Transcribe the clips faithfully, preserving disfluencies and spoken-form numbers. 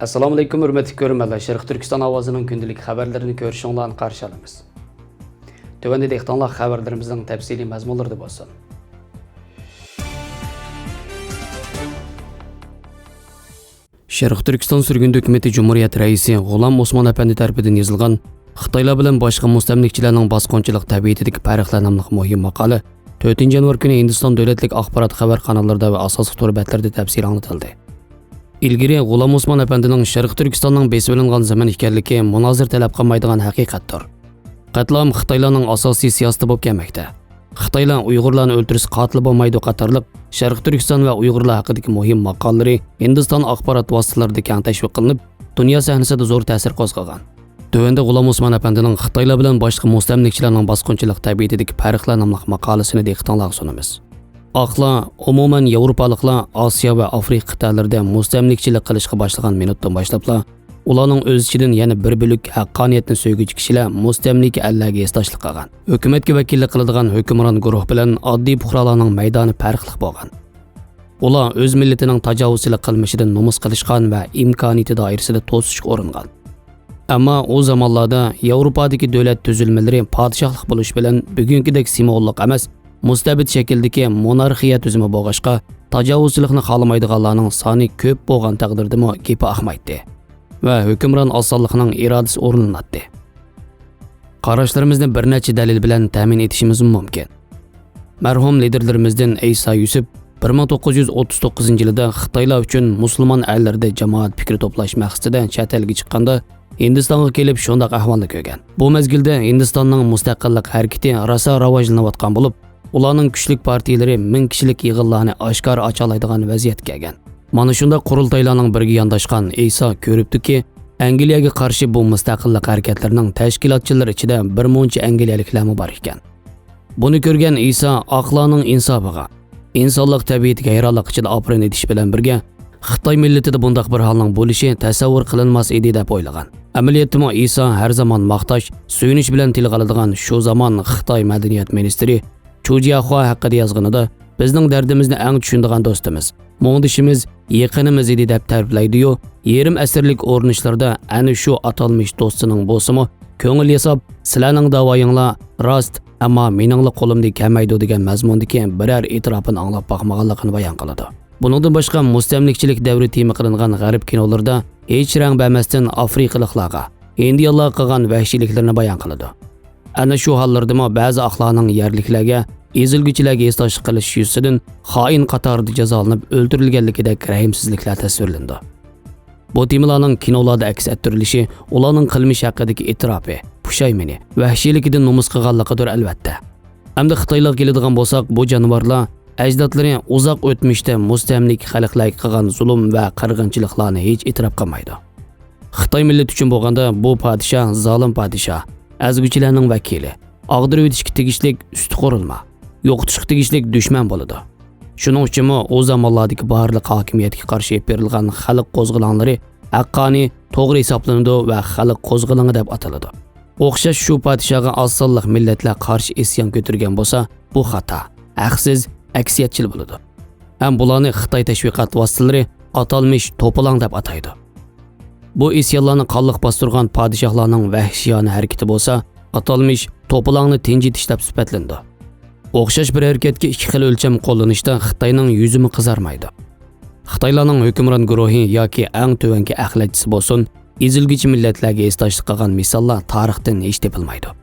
ئەسسالامۇئەلەيكۇم، ھۆرمەتلىك كۆرۈرمەنلەر. شەرقىي تۈركىستان ئاۋازىنىڭ كۈندىلىك خەۋەرلىرىنى كۆرۈشۈڭلارنى قارشى ئالىمىز. تۆۋەندە دىققىتىڭلار خەۋەرلىرىمىزنىڭ تەپسىلىي مەزمۇنلىرىدا بولسۇن. شەرقىي تۈركىستان سۈرگۈندە ھۆكۈمىتى جۇمھۇرىيەت رەئىسى غۇلام ئوسمان ئەپەندى تەرىپىدىن يېزىلغان خىتايلار بىلەن باشقا مۇستەملىكىچىلەرنىڭ باسقۇنچىلىق تەبىئىتىدىكى پەرقلەر ناملىق مۇھىم ماقالە تۆتىنچى يانۋار كۈنى ھىندىستان دۆلەتلىك ئاخبارات خەۋەر قاناللىرىدا ۋە ئاساسلىق تور بەتلىرىدە تەپسىلىي ئاڭلىتىلدى. ئىلگىرى غۇلام ئوسمان ئەپەندىنىڭ شەرقىي تۈركىستاننىڭ بېسىۋېلىنغان زېمىن ئىكەنلىكى مۇنازىرە تەلەپ قىلمايدىغان ھەقىقەتتۇر. قەتلىئام خىتايلارنىڭ ئاساسىي سىياسىتى بولۇپ كەلمەكتە. خىتايلار ئۇيغۇرلارنى ئۆلتۈرسە قاتىل بولمايدۇ قاتارلىق شەرقىي تۈركىستان ۋە ئۇيغۇرلار ھەققىدىكى مۇھىم ماقالىلىرى ھىندىستان ئاخبارات ۋاسىتىلىرىدە كەڭ تەشۋىق قىلىنىپ، دۇنيا سەھنىسىدە زور تەسىر قوزغىغان. تۆۋەندە غۇلام ئوسمان ئەپەندىنىڭ خىتايلار بىلەن باشقا مۇستەملىكىچىلەرنىڭ باسقۇنچىلىق تەبىئىتىدىكى پەرقلەر ناملىق ماقالىسىنى دىققىتىڭلارغا سۇنىمىز. ئاقلار، ئومۇمەن ياۋروپالىقلار ئاسىيا ۋە ئافرىقا قىتئەلىرىدە مۇستەملىكىچىلىك قىلىشقا باشلىغان مىنۇتتىن باشلاپلا، ئۇلارنىڭ ئۆز ئىچىدىن يەنە بىر بۆلەك ھەققانىيەتنى سۆيگۈچى كىشىلەر مۇستەملىكە ئەللەرگە ھېسداشلىق قىلغان. ھۆكۈمەتكە ۋەكىللىك قىلىدىغان ھۆكۈمران گۇرۇھ بىلەن ئاددىي پۇقرالارنىڭ مەيدانى پەرقلىق بولغان. ئۇلار ئۆز مىللىتىنىڭ تاجاۋۇزچىلىق قىلمىشىدىن نومۇس قىلىشقان ۋە ئىمكانىيىتى دائىرىسىدە توسۇشقا ئۇرۇنغان. ئەمما ئۇ زامانلاردا ياۋروپادىكى دۆلەت تۈزۈلمىلىرى پادىشاھلىق بولۇش بىلەن بۈگۈنكىدەك سىمۋوللۇق ئەمەس، مۇستەبىت شەكىلدىكى مونارخىيە تۈزۈمى بولغاچقا، تاجاۋۇزچىلىقنى خالىمايدىغانلارنىڭ سانى كۆپ بولغان تەقدىردىمۇ گېپى ئاقمايتتى ۋە ھۆكۈمران ئاز سانلىقنىڭ ئىرادىسى ئورۇنلىناتتى. قاراشلىرىمىزنى بىر نەچچە دەلىل بىلەن تەمىن ئېتىشىمىزمۇ مۇمكىن. مەرھۇم لىدېرلىرىمىزدىن ئەيسا يۈسۈپ بىر مىڭ توققۇز يۈز ئوتتۇز توققۇزىنچى يىلىدا خىتايلار ئۈچۈن مۇسۇلمان ئەللىرىدە جامائەت پىكرى توپلاش مەقسىتىدە چەت ئەلگە چىققاندا، ھىندىستانغا كېلىپ شۇنداق ئەھۋالنى كۆرگەن. بۇ مەزگىلدە ھىندىستاننىڭ مۇستەقىللىق ھەرىكىتى راسا راۋاجلىنىۋاتقان بولۇپ، ئۇلارنىڭ كۈچلۈك پارتىيىلىرى مىڭ كىشىلىك يىغىنلارنى ئاشكارا ئاچالايدىغان ۋەزىيەتكە كەلگەن. مانا شۇنداق قۇرۇلتايلارنىڭ بىرىگە يانداشقان ئىسا كۆرۈپتۇكى، ئەنگلىيەگە قارشى بۇ مۇستەقىللىق ھەرىكەتلىرىنىڭ تەشكىلاتچىلىرى ئىچىدە بىر مۇنچە ئەنگلىيەلىكلەرمۇ بار ئىكەن. بۇنى كۆرگەن ئىسا ئاقلارنىڭ ئىنسابىغا، ئىنسانلىق تەبىئىتىگە ھەيرانلىق ئىچىدە ئاپىرىن ئېيتىش بىلەن بىرگە، خىتاي مىللىتىدە بۇنداق بىر ھالنىڭ بولۇشى تەسەۋۋۇر قىلىنماس ئىدى دەپ ئويلىغان. ئەمەلىيەتتىمۇ ئىسا ھەر زامان ماختاش، سۆيۈنۈش بىلەن تىلغا ئالىدىغان شۇ زامان خىتاي مەدەنىيەت مىنىستىرى چۇ جياخۇا ھەققىدە يازغىنىدا، بىزنىڭ دەردىمىزنى ئەڭ چۈشىنىدىغان دوستىمىز، مۇڭدىشىمىز، يېقىنىمىز ئىدى دەپ تەرىپلەيدۇ-يۇ، يېرىم ئەسىرلىك ئۇرۇنۇشلىرىدا ئەنە شۇ ئاتالمىش دوستىنىڭ بولسىمۇ، كۆڭۈل ياساپ، سىلەرنىڭ داۋايىڭلار راست، ئەمما مېنىڭلا قولۇمدىن كەلمەيدۇ دېگەن مەزمۇندىكى بىرەر ئېتىراپىنى ئاڭلاپ باقمىغانلىقىنى بايان قىلىدۇ. بۇنىڭدىن باشقا، مۇستەملىكىچىلىك دەۋرى تېما قىلىنغان غەرب كىنولىرىدا ھېچ رەڭ بەرمەستىن ئافرىقىلىقلارغا، ھىندىيانلارغا قىلغان ۋەھشىيلىكلىرىنى بايان قىلىدۇ. ئەنە شۇ ھاللىرىدىمۇ بەزى ئاقلارنىڭ يەرلىكلەرگە، ئېزىلگۈچىلەرگە ھېسداشلىق قىلىش يۈزىسىدىن خائىن قاتارىدا جازالىنىپ ئۆلتۈرۈلگەنلىكىدەك رەھىمسىزلىكلەر تەسۋىرلىنىدۇ. بۇ تېمىلارنىڭ كىنولاردا ئەكس ئەتتۈرۈلۈشى ئۇلارنىڭ قىلمىش ھەققىدىكى ئېتىراپى، پۇشايمىنى، ۋەھشىيلىكىدىن نومۇس قىلغانلىقىدۇر ئەلۋەتتە. ئەمدى خىتايلارغا كېلىدىغان بولساق، بۇ جانىۋارلار ئەجدادلىرى ئۇزاق ئۆتمۈشتە مۇستەملىكە خەلقلەرگە قىلغان زۇلۇم ۋە قىرغىنچىلىقلارنى ھېچ ئېتىراپ قىلمايدۇ. خىتاي مىللىتى ئۈچۈن بولغاندا، بۇ پادىشاھ زالىم پادىشاھ، ئەزگۈچىلەرنىڭ ۋەكىلى، ئاغدۇرۇۋېتىشكە تېگىشلىك ئۈستى قۇرۇلما، يوقىتىشقا تېگىشلىك دۈشمەن بولىدۇ. شۇنىڭ ئۈچۈنمۇ ئۇ زامانلاردىكى بارلىق ھاكىمىيەتكە قارشى ئېلىپ بېرىلغان خەلق قوزغىلاڭلىرى ھەققانىي، توغرا ھېسابلىنىدۇ ۋە خەلق قوزغىلىڭى دەپ ئاتىلىدۇ. ئوخشاش شۇ پادىشاھقا ئاز سانلىق مىللەتلەر قارشى ئىسيان كۆتۈرگەن بولسا، بۇ خاتا، ھەقسىز، ئەكسىيەتچىل بولىدۇ. ھەم بۇلارنى خىتاي تەشۋىقات ۋاسىتىلىرى ئاتالمىش توپىلاڭ دەپ ئاتايدۇ. بۇ ئىسيانلارنى قانلىق باستۇرغان پادىشاھلارنىڭ ۋەھشىيانە ھەرىكىتى بولسا ئاتالمىش توپىلاڭنى تىنجىتىش دەپ سۈپەتلىنىدۇ. ئوخشاش بىر ھەرىكەتكە ئىككى خىل ئۆلچەم قوللىنىشتا خىتاينىڭ يۈزىمۇ قىزارمايدۇ. خىتايلارنىڭ ھۆكۈمران گۇرۇھى ياكى ئەڭ تۆۋەنكى ئەخلەتچىسى بولسۇن، ئېزىلگۈچى مىللەتلەرگە ھېسداشلىق قىلغان مىساللار تارىختىن ھېچ تېپىلمايدۇ.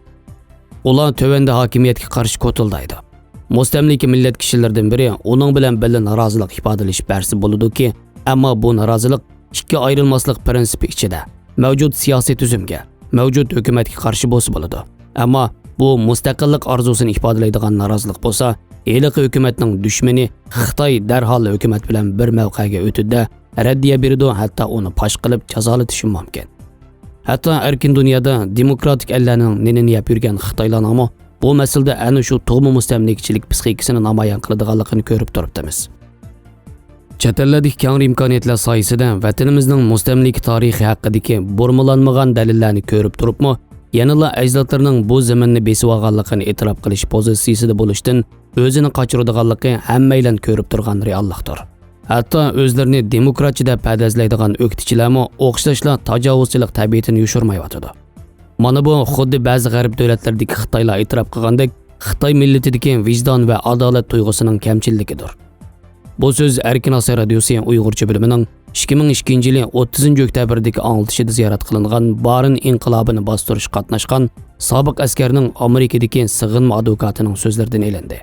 ئۇلار تۆۋەندە ھاكىمىيەتكە قارشى كوتۇلدايدۇ. مۇستەملىكە مىللەت كىشىلىرىدىن بىرى ئۇنىڭ بىلەن بىللە نارازىلىق ئىپادىلىشىپ بەرسە بولىدۇكى، ئەمما بۇ نارازىلىق ئىككى ئايرىلماسلىق پىرىنسىپى ئىچىدە، مەۋجۇت سىياسىي تۈزۈمگە، مەۋجۇت ھۆكۈمەتكە قارشى بولسا بولىدۇ. ئەمما بۇ مۇستەقىللىق ئارزۇسىنى ئىپادىلەيدىغان نارازىلىق بولسا، ھېلىقى ھۆكۈمەتنىڭ دۈشمىنى خىتاي دەرھال ھۆكۈمەت بىلەن بىر مەۋقەگە ئۆتىدۇ-دە، رەددىيە بېرىدۇ، ھەتتا ئۇنى پاش قىلىپ جازالىتىشى مۇمكىن. ھەتتا ئەركىن دۇنيادا دېموكراتىك ئەللەرنىڭ نېنىنى يەپ يۈرگەن خىتايلارنىڭمۇ بۇ مەسىلىدە ئەنە شۇ تۇغما مۇستەملىكىچىلىك پىسخىكىسىنى نامايان قىلىدىغانلىقىنى كۆرۈپ تۇرۇپتىمىز. چەت ئەللەردىكى كەڭرى ئىمكانىيەتلەر سايىسىدە ۋەتىنىمىزنىڭ مۇستەملىكە تارىخى ھەققىدىكى بۇرمىلانمىغان دەلىللەرنى كۆرۈپ تۇرۇپمۇ، يەنىلا ئەجدادلىرىنىڭ بۇ زېمىننى بېسىۋالغانلىقىنى ئېتىراپ قىلىش پوزىتسىيىسىدە بولۇشتىن ئۆزىنى قاچۇرىدىغانلىقى ھەممەيلەن كۆرۈپ تۇرغان رېئاللىقتۇر. ھەتتا ئۆزلىرىنى دېموكراتچى دەپ پەدەزلەيدىغان ئۆكتىچىلەرمۇ ئوخشاشلا تاجاۋۇزچىلىق تەبىئىتىنى يوشۇرمايۋاتىدۇ. مانا بۇ خۇددى بەزى غەرب دۆلەتلىرىدىكى خىتايلار ئېتىراپ قىلغاندەك، خىتاي مىللىتىدىكى ۋىجدان ۋە ئادالەت تۇيغۇسىنىڭ كەمچىللىكىدۇر. بۇ سۆز ئەركىن ئاسىيا رادىيوسى ئۇيغۇرچە بۆلۈمىنىڭ ئىككى مىڭ ئىككىنچى يىلى ئوتتۇزىنچى ئۆكتەبىردىكى ئاڭلىتىشىدا زىيارەت قىلىنغان بارىن ئىنقىلابىنى باستۇرۇشقا قاتناشقان سابىق ئەسكەرنىڭ ئامېرىكىدىكى سېغىنما ئادۋوكاتىنىڭ سۆزلىرىدىن ئېلىندى.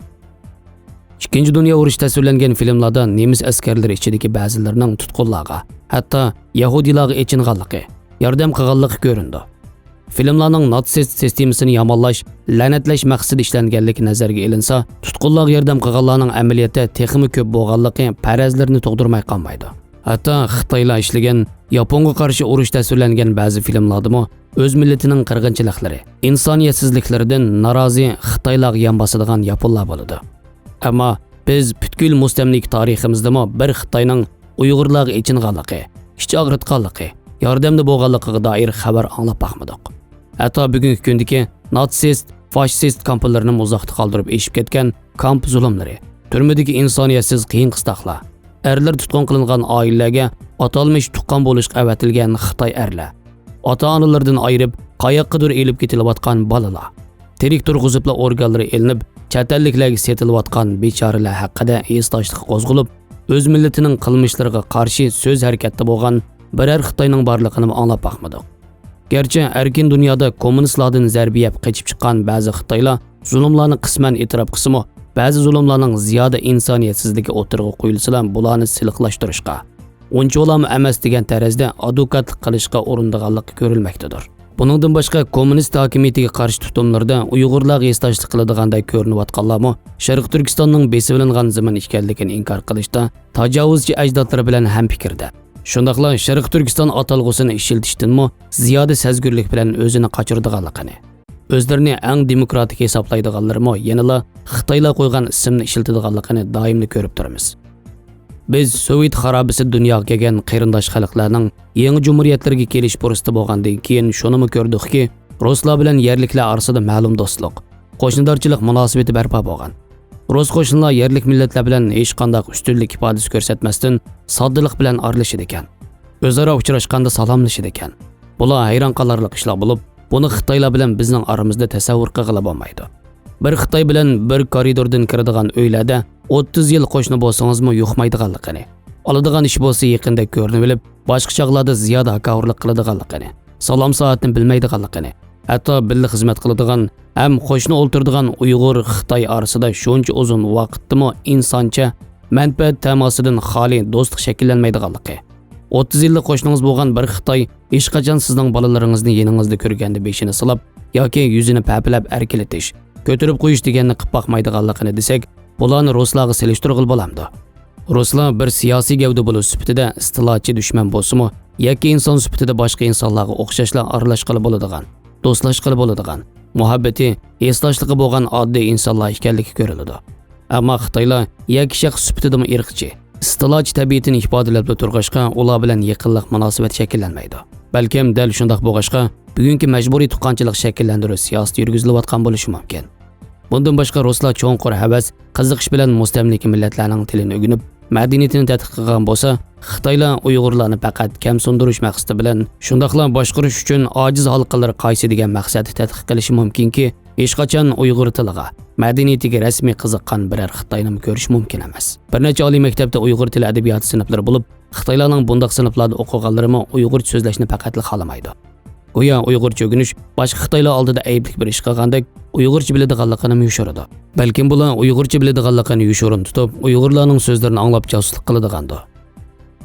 ئىككىنچى دۇنيا ئۇرۇشى تەسۋىرلەنگەن فىلىملاردا نېمىس ئەسكەرلىرى ئىچىدىكى بەزىلىرىنىڭ تۇتقۇنلارغا، ھەتتا يەھۇدىيلارغا ئېچىنغانلىقى، ياردەم قىلغانلىقى كۆرۈنىدۇ. فىلىملارنىڭ ناتسىست سىستېمىسىنى يامانلاش، لەنەتلەش مەقسىتىدە ئىشلەنگەنلىكى نەزەرگە ئېلىنسا، تۇتقۇنلارغا ياردەم قىلغانلارنىڭ ئەمەلىيەتتە تېخىمۇ كۆپ بولغانلىقى پەرەزلىرىنى تۇغدۇرماي قالمايدۇ. ھەتتا خىتايلار ئىشلىگەن ياپونغا قارشى ئۇرۇش تەسۋىرلەنگەن بەزى فىلىملاردىمۇ ئۆز مىللىتىنىڭ قىرغىنچىلىقلىرى، ئىنسانىيەتسىزلىكلىرىدىن نارازى خىتايلارغا يان باسىدىغان ياپونلار بولىدۇ. ئەمما بىز پۈتكۈل مۇستەملىكە تارىخىمىزدىمۇ بىر خىتاينىڭ ئۇيغۇرلارغا ئېچىنغانلىقى، ئىچ ئاغرىتقانلىقى، ياردەمدە بولغانلىقىغا دائىر خەۋەر ئاڭلاپ باقمىدۇق. ھەتتا بۈگۈنكى كۈندىكى ناتسىست، فاشىست كامپلىرىنىمۇ ئۇزاقتا قالدۇرۇپ ئېشىپ كەتكەن كامپ زۇلۇملىرى، تۈرمىدىكى ئىنسانىيەتسىز قىيىن قىستاقلار، ئەرلەر تۇتقۇن قىلىنغان ئائىلىلەرگە ئاتالمىش تۇغقان بولۇشقا ئەۋەتىلگەن خىتاي ئەرلەر، ئاتا-ئانىلىرىدىن ئايرىپ، قاياققىدۇر ئېلىپ كېتىلىۋاتقان بالىلار، تىرىك تۇرغۇزۇپلا ئورگانلىرى ئېلىنىپ، چەت ئەللىكلەرگە سېتىلىۋاتقان بىچارىلەر ھەققىدە ھېسداشلىق قوزغىلىپ، ئۆز مىللىتىنىڭ قىلمىشلىرىغا قارشى سۆز ھەرىكەتتە بولغان بىرەر خىتاينىڭ بارلىقىنىمۇ ئاڭلاپ باقمىدۇق. گەرچە ئەركىن دۇنيادا كوممۇنىستلاردىن زەربە يەپ قېچىپ چىققان بەزى خىتايلار زۇلۇملارنى قىسمەن ئېتىراپ قىلسىمۇ، بەزى زۇلۇملارنىڭ زىيادە ئىنسانىيەتسىزلىكى ئوتتۇرىغا قويۇلسىلا، بۇلارنى سىلىقلاشتۇرۇشقا، ئۇنچىۋالامۇ ئەمەس دېگەن تەرزدە ئادۋوكاتلىق قىلىشقا ئۇرۇنىدىغانلىقى كۆرۈلمەكتىدۇر. بۇنىڭدىن باشقا، كوممۇنىست ھاكىمىيىتىگە قارشى تۇتۇملىرىدا ئۇيغۇرلارغا ھېسداشلىق قىلىدىغاندەك كۆرۈنۈۋاتقانلارمۇ شەرقىي تۈركىستاننىڭ بېسىۋېلىنغان زېمىن ئىكەنلىكىنى ئىنكار قىلىشتا تاجاۋۇزچى ئەجدادلىرى بىلەن ھەمپىكىردە، شۇنداقلا شەرقىي تۈركىستان ئاتالغۇسىنى ئىشلىتىشتىنمۇ زىيادە سەزگۈرلۈك بىلەن ئۆزىنى قاچۇرىدىغانلىقىنى، ئۆزلىرىنى ئەڭ دېموكراتىك ھېسابلايدىغانلىرىمۇ يەنىلا خىتايلار قويغان ئىسىمنى ئىشلىتىدىغانلىقىنى دائىملا كۆرۈپ تۇرىمىز. بىز سوۋېت خارابىسىدە دۇنياغا كەلگەن قېرىنداش خەلقلەرنىڭ يېڭى جۇمھۇرىيەتلىرىگە كېلىش پۇرسىتى بولغاندىن كېيىن شۇنىمۇ كۆردۇقكى، رۇسلار بىلەن يەرلىكلەر ئارىسىدا مەلۇم دوستلۇق، قوشنىدارچىلىق مۇناسىۋىتى بەرپا بولغان. رۇس قوشنىلار يەرلىك مىللەتلەر بىلەن ھېچقانداق ئۈستۈنلۈك ئىپادىسى كۆرسەتمەستىن، ساددىلىق بىلەن ئارىلىشىدىكەن. ئۆزئارا ئۇچراشقاندا سالاملىشىدىكەن. بۇلار ھەيران قالارلىق ئىشلار بولۇپ، بۇنى خىتايلار بىلەن بىزنىڭ ئارىمىزدا تەسەۋۋۇر قىلغىلى بولمايدۇ. بىر خىتاي بىلەن بىر كارىدوردىن كىرىدىغان ئۆيلەردە ئوتتۇز يىل قوشنا بولسىڭىزمۇ يۇقمايدىغانلىقىنى، ئالىدىغان ئىش بولسا يېقىندەك كۆرۈنۈۋېلىپ، باشقا چاغلاردا زىيادە ھاكاۋۇرلۇق قىلىدىغانلىقىنى، سالام سائەتنى بىلمەيدىغانلىقىنى، ھەتتا بىللە خىزمەت قىلىدىغان ھەم قوشنا ئولتۇرىدىغان ئۇيغۇر، خىتاي ئارىسىدا شۇنچە ئۇزۇن ۋاقىتتىمۇ ئىنسانچە، مەنپەئەت تەماسىدىن خالىي دوستلۇق شەكىللەنمەيدىغانلىقى. ئوتتۇز يىللىق قوشنىڭىز بولغان بىر خىتاي ھېچقاچان سىزنىڭ بالىلىرىڭىزنى يېنىڭىزدا كۆرگەندە بېشىنى سىلاپ ياكى يۈزىنى پەپىلەپ ئەركىلىتىش، كۆتۈرۈپ قويۇش دېگەننى قىلىپ باقمايدىغانلىقىنى دېسەك، بۇلارنى رۇسلارغا سېلىشتۇرغىلى بولامدۇ؟ رۇسلار بىر سىياسىي گەۋدە بولۇش سۈپىتىدە ئىستىلاچى دۈشمەن بولسىمۇ، يەككە ئىنسان سۈپىتىدە باشقا ئىنسانلارغا ئوخشاشلا ئارىلاشقىلى بولىدىغان، دوستلاشقىلى بولىدىغان، مۇھەببىتى، ھېسداشلىقى بولغان ئاددىي ئىنسانلار ئىكەنلىكى كۆرۈلىدۇ. ئەمما خىتايلار يەككە شەخس سۈپىتىدىمۇ ئىرقچى، ئىستىلاچى تەبىئىتىنى ئىپادىلەپلا تۇرغاچقا، ئۇلار بىلەن يېقىنلىق مۇناسىۋەت شەكىللەنمەيدۇ. بەلكىم دەل شۇنداق بولغاچقا، بۈگۈنكى مەجبۇرىي تۇغقانچىلىق شەكىللەندۈرۈش سىياسىتى يۈرگۈزۈلۈۋاتقان بولۇشى مۇمكىن. بۇندىن باشقا، رۇسلار چوڭقۇر ھەۋەس، قىزىقىش بىلەن مۇستەملىكە مىللەتلەرنىڭ تىلىنى ئۆگىنىپ، مەدەنىيىتىنى تەتقىق قىلغان بولسا، خىتايلار ئۇيغۇرلارنى پەقەت كەمسىندۈرۈش مەقسىتى بىلەن، شۇنداقلا باشقۇرۇش ئۈچۈن ئاجىز ھالقىلىرى قايسى دېگەن مەقسەتتە تەتقىق قىلىشى مۇمكىنكى، ھېچقاچان ئۇيغۇر تىلىغا، مەدەنىيىتىگە رەسمىي قىزىققان بىرەر خىتاينىمۇ كۆرۈش مۇمكىن ئەمەس. بىر نەچچە ئالىي مەكتەپتە ئۇيغۇر تىلى ئەدەبىياتى سىنىپلىرى بولۇپ، خىتايلارنىڭ بۇنداق سىنىپلاردا ئوقۇغانلىرىمۇ ئۇيغۇرچە سۆزلەشنى پەقەتلا خالىمايدۇ. گويا ئۇيغۇرچە ئۆگىنىش باشقا خىتايلار ئالدىدا ئەيىبلىك بىر ئىش قىلغاندەك، ئۇيغۇرچە بىلىدىغانلىقىنىمۇ يوشۇرىدۇ. بەلكىم بۇلار ئۇيغۇرچە بىلىدىغانلىقىنى يوشۇرۇن تۇتۇپ، ئۇيغۇرلارنىڭ سۆزلىرىنى ئاڭلاپ جاسۇسلۇق قىلىدىغاندۇ.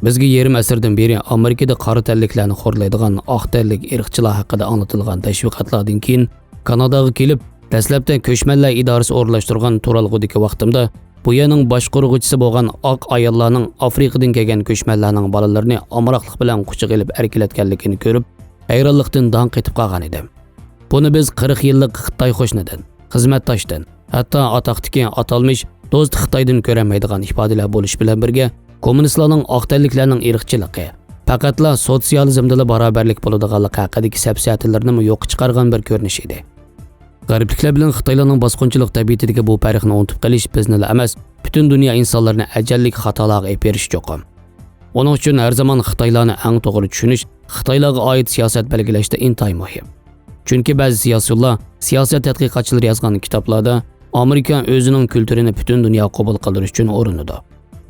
بىزگە يېرىم ئەسىردىن بېرى ئامېرىكىدا قارا تەنلىكلەرنى خورلايدىغان ئاق تەنلىك ئىرقچىلار ھەققىدە ئاڭلىتىلغان تەشۋىقاتلاردىن كېيىن، كاناداغا كېلىپ، دەسلەپتە كۆچمەنلەر ئىدارىسى ئورۇنلاشتۇرغان تۇرالغۇدىكى ۋاقتىمدا، بۇ يەرنىڭ باشقۇرغۇچىسى بولغان ئاق ئاياللارنىڭ ئافرىقىدىن كەلگەن كۆچمەنلەرنىڭ بالىلىرىنى ئامراقلىق بىلەن قۇچىقى ئېلىپ ئەركىلەتكەنلىكىنى كۆرۈپ، ھەيرانلىقتىن داڭ قېتىپ قالغان ئىدىم. بۇنى بىز قىرىق يىللىق خىتاي قوشنىدىن، خىزمەتداشتىن، ھەتتا ئاتاقتىكى ئاتالمىش دوست خىتايدىن كۆرەلمەيدىغان ئىپادىلەر بولۇش بىلەن بىرگە، كوممۇنىستلارنىڭ ئاق تەنلىكلەرنىڭ ئىرقچىلىقى، پەقەتلا سوتسىيالىزمدىلا باراۋەرلىك بولىدىغانلىقى ھەققىدىكى سەپسەتىلىرىنىمۇ يوققا چىقارغان بىر كۆرۈنۈش ئىدى. غەربلىكلەر بىلەن خىتايلارنىڭ باسقۇنچىلىق تەبىئىتىدىكى بۇ پەرقنى ئۇنتۇپ قېلىش بىزنىلا ئەمەس، پۈتۈن دۇنيا ئىنسانلىرىنى ئەجەللىك خاتالارغا ئېلىپ بېرىشى چوقۇم. ئۇنىڭ ئۈچۈن ھەر زامان خىتايلارنى ئەڭ توغرا چۈشىنىش، خىتايلارغا ئائىت سىياسەت بەلگىلەشتە ئىنتايىن مۇھىم. چۈنكى بەزى سىياسىيونلار، سىياسەت تەتقىقاتچىلىرى يازغان كىتابلاردا ئامېرىكا ئۆزىنىڭ كۈلتۈرىنى پۈتۈن دۇنياغا قوبۇل قىلدۇرۇش ئۈچۈن ئۇرۇنىدۇ.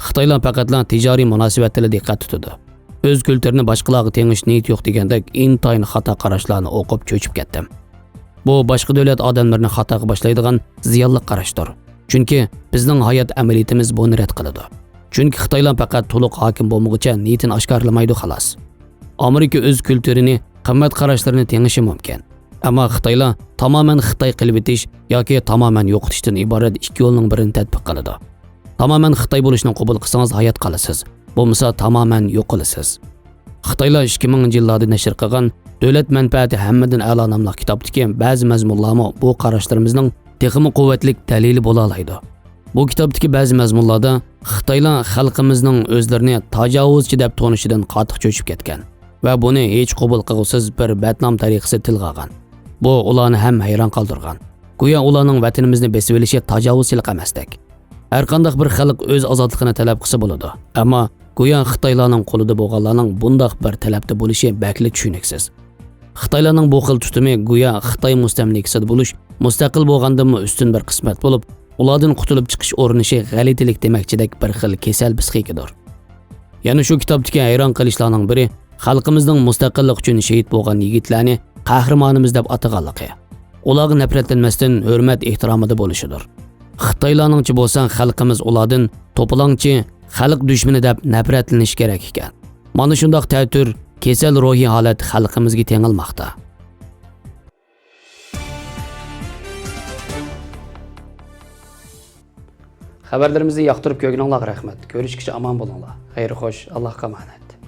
خىتايلار پەقەتلا تىجارىي مۇناسىۋەتتىلا دىققەت تۇتىدۇ. ئۆز كۈلتۈرىنى باشقىلارغا تېڭىش نىيىتى يوق دېگەندەك ئىنتايىن خاتا قاراشلارنى ئوقۇپ چۆچۈپ كەتتىم. بۇ باشقا دۆلەت ئادەملىرىنى خاتاغا باشلايدىغان زىيانلىق قاراشتۇر. چۈنكى بىزنىڭ ھايات ئەمەلىيىتىمىز بۇنى رەت قىلىدۇ. چۈنكى خىتايلار پەقەت تولۇق ھاكىم بولمىغۇچە نىيىتىنى ئاشكارىلىمايدۇ، خالاس. ئامېرىكا ئۆز كۈلتۈرىنى، قىممەت قاراشلىرىنى تېڭىشى مۇمكىن. ئەمما خىتايلار تامامەن خىتاي قىلىۋېتىش ياكى تامامەن يوقىتىشتىن ئىبارەت ئىككى يولنىڭ بىرىنى تەتبىق قىلىدۇ. تامامەن خىتاي بولۇشنى قوبۇل قىلسىڭىز ھايات قالىسىز، بولمىسا تامامەن يوقىلىسىز. خىتايلار ئىككى مىڭىنچى يىللاردا نەشر قىلغان دۆلەت مەنپەئەتى ھەممىدىن ئەلا ناملىق كىتابتىكى بەزى مەزمۇنلارمۇ بۇ قاراشلىرىمىزنىڭ تېخىمۇ قۇۋۋەتلىك دەلىلى بولالايدۇ. بۇ كىتابتىكى بەزى مەزمۇنلاردا خىتايلار خەلقىمىزنىڭ ئۆزلىرىنى تاجاۋۇزچى دەپ تونۇشىدىن قاتتىق چۆچۈپ كەتكەن ۋە بۇنى ھېچ قوبۇل قىلغۇسىز بىر بەتنام تەرىقىسى تىلغا ئالغان. بۇ ئۇلارنى ھەم ھەيران قالدۇرغان. گويا ئۇلارنىڭ ۋەتىنىمىزنى بېسىۋېلىشى تاجاۋۇزچىلىق ئەمەستەك. ھەرقانداق بىر خەلق ئۆز ئازادلىقىنى تەلەپ قىلسا بولىدۇ. ئەمما گويا خىتايلارنىڭ قولىدا بولغانلارنىڭ بۇنداق بىر تەلەپتە بولۇشى بەكلا چۈشىنىكسىز. خىتايلارنىڭ بۇ خىل تۇتۇمى گويا خىتاي مۇستەملىكىسىدە بولۇش، مۇستەقىل بولغاندىنمۇ ئۈستۈن بىر قىسمەت بولۇپ، ئۇلاردىن قۇتۇلۇپ چىقىش ئۇرۇنۇشى غەلىتىلىك دېمەكچىدەك بىر خىل كېسەل پسىخىكىدۇر. يەنە شۇ كىتابتىكى ھەيران قېلىشلارنىڭ بىرى، خەلقىمىزنىڭ مۇستەقىللىق ئۈچۈن شېھىت بولغان يىگىتلەرنى قەھرىمانىمىز دەپ ئاتىغانلىقى، ئۇلارغا نەپرەتلەنمەستىن ھۆرمەت ئېھتىرامىدا بولۇشىدۇر. خىتايلارنىڭچە بولسا خەلقىمىز ئۇلاردىن توپىلاڭچى، خەلق دۈشمىنى دەپ نەپرەتلىنىشى كېرەك ئىكەن. مانا شۇنداق تەتۈر، كېسەل روھىي ھالەت خەلقىمىزگە تېڭىلماقتا. خەۋەرلىرىمىزنى ياقتۇرۇپ كۆرگىنىڭلارغا رەھمەت. كۆرۈشكىچە ئامان بولۇڭلار. خەير خوش، ئاللاھقا ئامانەت.